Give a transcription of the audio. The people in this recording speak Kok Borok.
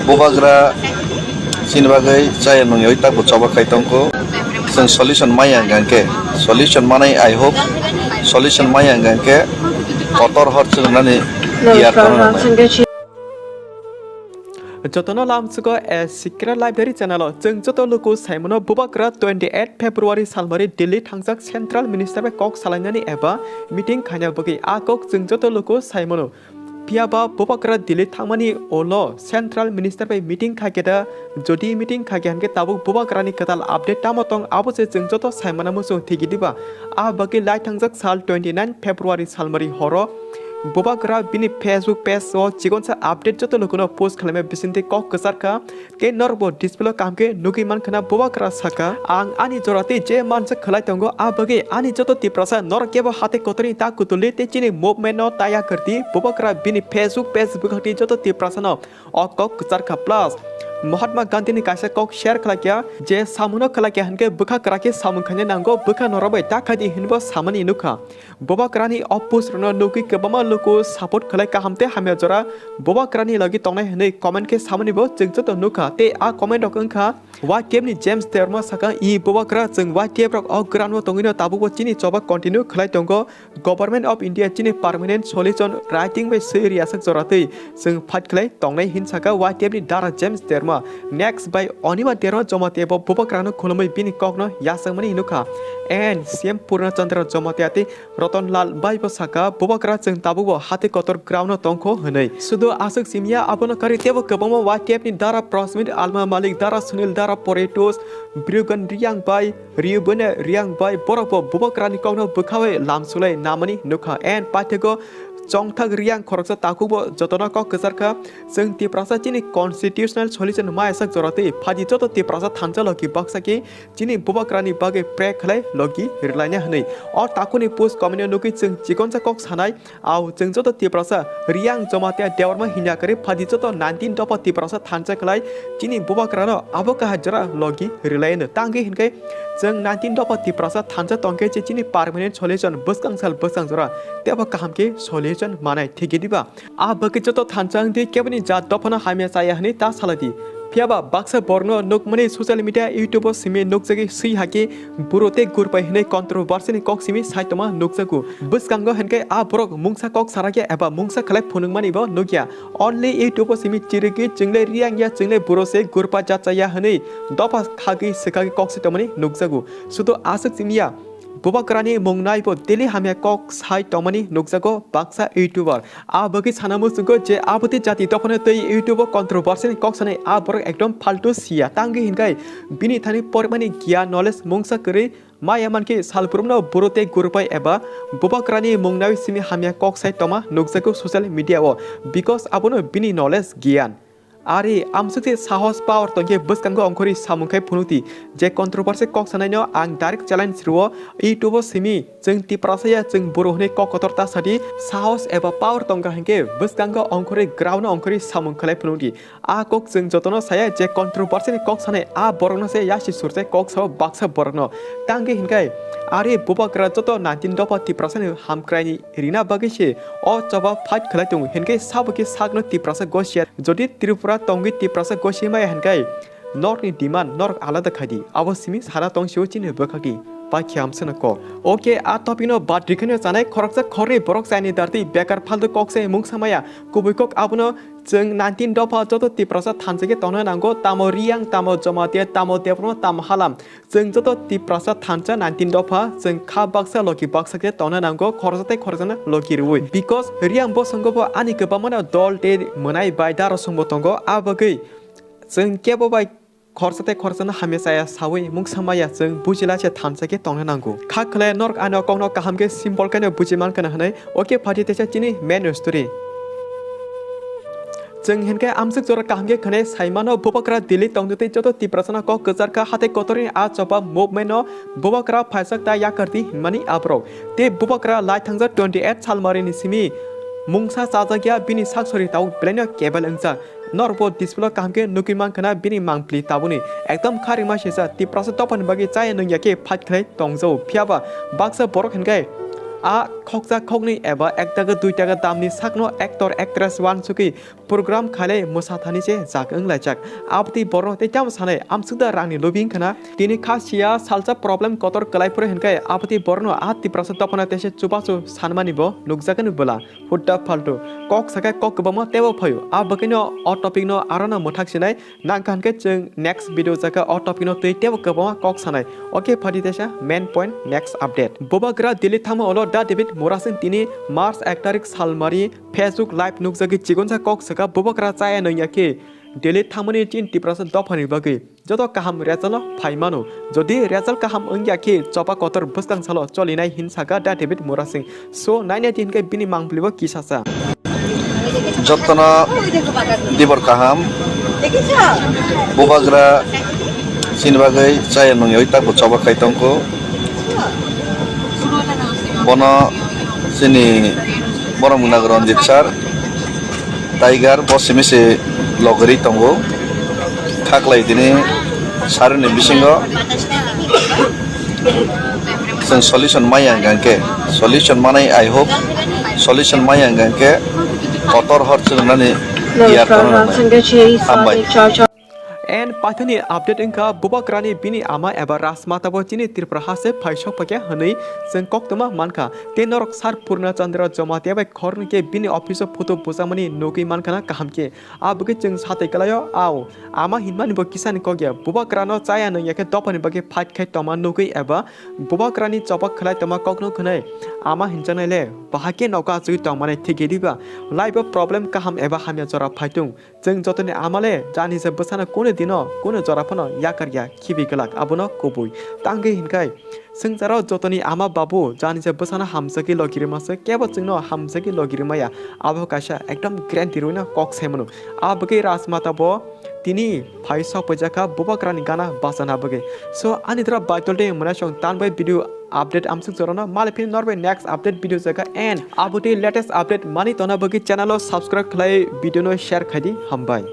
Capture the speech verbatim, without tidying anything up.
Bubagra chini bagwi chaya nungyawi takbo choba khai tongkho. Chwng solution maya hwnkha khe, solution manai, I hope solution maya hwnkha khe kotor hor chwng nani tiyar tono nangnai. Jotono lamsugo a secret library channel o chwng joto luku saimano Bubagra twenty eight February salmari Delhi thangjak Central Minister bai kok salainani eba meeting khaina bagwi a kok chwng joto luku saimano. Phiya ba Bubagra Delhi thangmani ulo Central Minister bai meeting khaikhe da, jodi meeting khaikhe hwnkhe tabuk Bubagrani kwtal update tamo tong abo se chwng joto saimana muchung thigi diba. A bagwi lai thangjak sal twenty nine February salmari horo Bubagra bini Facebook page o chikonsa update joto lukuno post khlaima bisingtwi kok kwcharkha. Tei norokbo display o kaham khe nugwi mankha na Bubagra saka, "Ang ani jora tei je mansa khlai tongo, a bagwi ani joto Tiprasa norok kebo hatai kotorni ta kutuldi tei chini movement no ta yakardi." Bubagra bini Facebook page bwkhakni joto Tiprasa no o kok kwcharkha. Plus Mahatma Gandhi ni kaisa kok share khlaikha, je samungno khlaikha hwnkhe bwkha kwrak khe samung khaina nango, bwkha norok bai ta khaidi hinbo samani nukha. Bubagrani o post rokno nugwi kwbangma luku support khlai kaham tei hamya jora Bubagrani logi tongnai hwnwi comment khe samani bo chwng joto nukha. Tei a comment rok wngkha, Y T F ni James Debbarma sakha, "I Bubagra, chwng Y T F rok o ground o tongwino tabukbo chini choba continue khlai tongo. Government of India chini permanent solution writing bai swi rwyasak jora twi chwng fight khlai tongnai," hin saka Y T F ni Dara James Debbarma. Next by Anima Debbarma Jamatia bo Bubagrano khulumwi bini kokno yachakmani nukha. And C M Purna Chandra Jamatia tei Ratan Lal bai bo saka, "Bubagra chwng tabukbo hatai kotor ground o tongkho," hwnwi. Sudu aswk simiya, abono karwi teibo kwbangma Y T F ni Dara Prasmit, Alma Malik, Dara Sunil, Dara Poretus, Briugan Riang bai, Riubene Riang bai borokbo Bubagrani kokno bwkhawi lamsulai namani nukha. And paithego chongthak Riang khoroksa takhukbo jotono kok kwcharkha, "Chwng Tiprasa chini constitutional solution mayasak jora twi phaidi joto Tiprasa thansa logi baksa khe chini Bubagrani bagwi pray khlai logi rwlaina," hwnwi. O takhukni post comment o nugwi chwng chikonsa kok sanai, "Ao chwng joto Tiprasa, Riang, Jamatia, Debbarma hinya kwrwi phaidi joto nineteen dopha Tiprasa thansa khlai chini Bubagrano abo kaham jora logi rwlaino." Tangwi hinkhe chwng nineteen dopha Tiprasa thansa tongkhe se chini permanent solution bwskang sal bwskang jora teibo kaham khe solution manai thigi diba. A bagwi joto thansa wngdi keboni jat dophano hamya chaya hwnwi ta saladi. Phiyaba baksa borokno nukmani social media, YouTube o simi nukjagwi swi hakhe buro tei gurpai hwnwi controversy ni kok simi saitoma nukjago. Bwskango hinkhe a borok mungsa kok sarakya eba mungsa khlai phunukmani bo nukya. Only YouTube o simi chirigwi chwngle Riang ya chwngle buro se gurpa jat chaya hwnwi dopha khagwi swkagwi kok saitongmani nukjago. Sudo aswk simiya Bubagrani mung naibo daily hamya kok sai tongmani nukjago baksa YouTuber. A bagwi sana muchungo je aboni jati dophano tei YouTube o controversy ni kok sanai a borok ekdom faltu siya. Tangwi hinkai bini thani pormani giyan knowledge mungsa kwrwi maya mankhe salbrumno buro tei gurpai eba Bubagrani mung naiwi simi hamya kok sai tongma nukjago social media o, because abono bini knowledge giyan. Ari, amsukse sahos power tongkhe bwskango ongkhorwi samung khai phunukdi, je controversy kok sanaino ang direct challenge rwo, YouTube o simi, chwng Tiprasa ya, chwng buro hwnwi kok kotor ta sadi, sahos eba power tongkha hinkhe bwskango ongkhorwi ground o ongkhorwi samung khlai phunukdi. A kok chwng jotono saya je controversy ni kok sanai a borokno se yasi surjai kok sao baksa borokno. Tangwi hinkai ari Bubagra joto nineteen dopha Tiprasa ni hamkraini rina bagwi se o choba fight khlai tongo, hinkhe sabo khe sakno Tiprasa gosia. Jodi Tripura tongwi Tiprasa gosi maya hinkai norokni demand norok alada khaidi, abo simi sana tong sio chini bwkhakni pakhi amsana kok. Oke, a topic no bad rikhaino chanai khoroksa khorni borok chaini dartwi bekar phaldo kok se mungsa maya, kubui kok abono chwng nineteen dopha joto Tiprasa thansa khe tongna nango, tamo Riang, tamo Jamatia, tamo Debbarma, tamo Halam. Chwng joto Tiprasa thansa nineteen dopha, chwng kha baksa logi baksa khe tongna nango, khoroksa tei khoroksano logi rwui. Because Riang bosongo bo ani kwbangmano dol tei mwnai bai darasongbo tongo, a bagwi chwng kebo bai khoroksa tei khoroksano hamya chaya saui mungsa maya chwng bujila se thansa khe tongna nango. Kha khlai norok ani o kokno kaham khe simple khe no buji mankha na hwnwi. Oke, phaidi teisa chini main story. Chwng hinkhe amswk jora kaham khe khwnai saimano, Bubagra Delhi tongtwi tei joto Tiprasano kok kwchar kha, hatai kotorni a choba movement no Bubagra phaijak ta yakardi hinmani aborok. Tei Bubagra lai thangjak twenty eight salmarini simi mungsa chajak ya, bini sak sori tabuk belaino kebel wngjak. Norokbo display o kaham khe nugwi mankha na bini mangpili tabukni ekdom kha rima sesa Tiprasa dophani bagwi chaya nungya khe fight khlai tongjago. Phiyaba baksa borok hinkhe A khoksa khokni eba ek taka dui taka damni sakno actor actress wansugwi program khailai mwsathani se jak wnglaijak. Abotwi borno tei tamo sanai amsukda rangni lobby wngkhana. Tini kha siya salsa problem kotor kwlai phuru hinkhai abotwi borno a Tiprasa dophano tese chubachu sanmani bo nukjakani bwla. Hutta phaltu kok sakai kok kwbangma tebo phaio. A bwkhaino o topic no arona mwthak sinai. Nang kaham khe chwng next video jaka o topic no twi tebo kwbangma kok sanai. Okay, phadi tesa main point, next update. Bubagra Delhi thangma ulo Da David Murasing tini March ek tarik salmari Facebook live nukjagwi chikonsa kok saka Bubagra chaya nungya khe Delhi thangmani chin Tiprasa dophani bagwi joto kaham result no phai mano. Jodi result kaham wngya khe choba kotor bwskang salo cholinai hin saka Da David Murasing. So, naina di hinkhe bini mangpili bo kisasa. Jotono dibor kaham, Bubagra chini bagwi chaya nungwi takbo choba khai tongkho. Bono chini borok mwnag Ranjit sir, Tiger, bo simi se logri tongo. Khaklai tini saruni bisingo. Chwng solution maya hwnkha khe, solution manai, I hope solution maya hwnkha khe kotor hor chwng nani yar tono nai. Hambai. And paithani update wngkha Bubagrani bini ama eba Rajmata bo chini Tripura hase phai sokphaikha hwnwi chwng koktwma mankha. Tei norok sir Purna Chandra Jamatia bai khoroknwi khe bini office o photo bwchamani nugwi mankha na kaham khe. A bwkhe chwng satai kwlaio, ao. Ama hinmani bo kisani kok ya. Bubagrano chaya nung ya khe dophani bagwi fight khai tongma nugwi eba Bubagrani choba khwlai tongma kokno khwnwi ama hinjaknai le bahai khe nogo achugwi tongmani thik ya diba? Life o problem kaham eba hamya jora phaitung. Chwng jotoni ama le jani se bwsano kunu dino kunu jora phano yakar ya khibi glak abono kubui. Tangwi hinkhai Swngcharo jotoni ama babu, jani se bwsano hamjagwi logirima se, kebo chwngno hamjagwi logirima ya. Abo kaisa ekdom guarantee rwino kok sai mano. A bwkhe Rajmata bo tini phai sok paijak kha Bubagrani gana bachana bagwi. So, ani dora Baitol de mwnai song tan bai video update amsuk jorano mali phini norbai next update video jaga and abo tei latest update mani tona bagwi channel o subscribe khlai video no share khaidi hambai.